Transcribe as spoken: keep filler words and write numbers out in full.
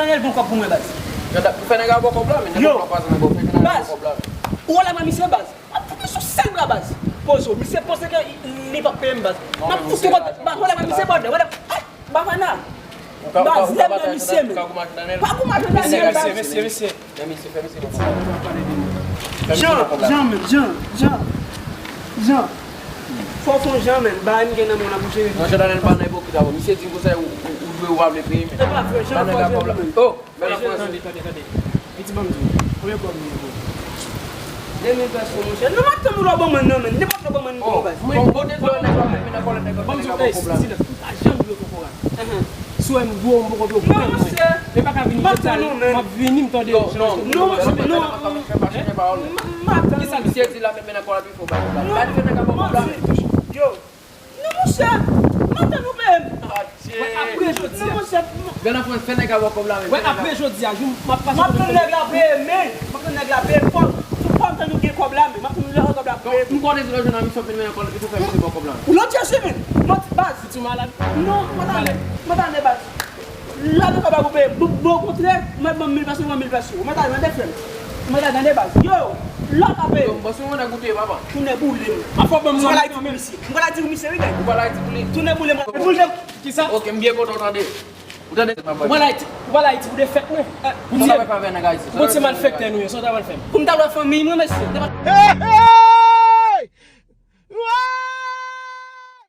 Daniel, bon kòb pou mwen, baz. Gad, pou fè nèg la ba w kòb la, men. Yo, nèpòt lwa pa sa nan kòb, fè nèg la ba w kòb la. Ou wè la, mwen, misye, baz. M ap fout sou sèl bra, baz. Poze w. Misye panse ke li p ap peye m, baz. M ap fout sou kòb. Baz, ou wè la, mwen, misye, bòdè. Bafana. Baz, lè m nan misye, men. Pa goumache Daniel, baz. Mesye, mesye, mesye. Jan, Jan, men, Jan, Jan, Jan. Fò w fè yon jan, men. Bagay m gen nan men w la pou jere. Non, Jan, Daniel pa nan ipokrit avè w. Misye di m konsa, ou, ou, ou dwe, ou pa vle peye, men. E pa vre, Jan, fò w jere, men. Oh, men la, tande, tande, tande. Piti, ban m di w. Konbyen kòb m gen pou ou? De mil pèso, monchè. Non, m ap tann ou lè w ban mwen nan, men. Nenpòt lè w ban mwen nan, baz. Mwen, bon, de dola, nèg la met men nan kòlèt, nèg la met men nan kòlèt. Silans, m pa janm dwe kokorat. Si w wè m gwo, m poko dwe kokorat mwen. E pa ka vini jodi a, m ap vini, m tande. Non, non, non. Kisa misye di la, met men nan kòlèt, wi, fò ba. Ba di fè nèg la ba w kòb la, men. Yo. Non, monchè, m ap tann ou peye m. Wè, apre jodi a. Non, monchè. Grann anfan, fè nèg la ba w kòb la, men. Wè, apre jodi a, jou m ap pase. M ap tann nèg la peye, men. M ap tann nèg la peye. Fò, fò m tann ou gen kòb la, men. M ap tann lè kòb la peye. M konnen si lè w jwenn nan misyon, fè men nan kòlèt, li pou fè misye ba w kòb la. Ou lòt jezi, men. Manti, baz. Si tu malad. Non, m ap tann, m ap tann, baz. La nou ka pa koupe. Bon, bon, okontrè, mwen ban m mil pèso, ban m mil pèso. Mwen ta tande frè m. Mwen ta tande baz. Yo, la ka peye. Yo, m panse mwen nan goute, papa. Tounen boule m. A fò ban m. Mwen la di pou misye. Mwen la di pou misye, wi, nèg. Ou pa la di pou li. Tounen boule m. Boule. Kisa? Ok, m byen kontan tande. Ou tande? Ou pa la di, ou pa la di pou defèt mwen. Pou di. Sa pa fè avè nèg Ayiti. Bon, se malfektè nou ye, sa w ta pral fè m. Pou m ta wè fanmi mwen, mesye.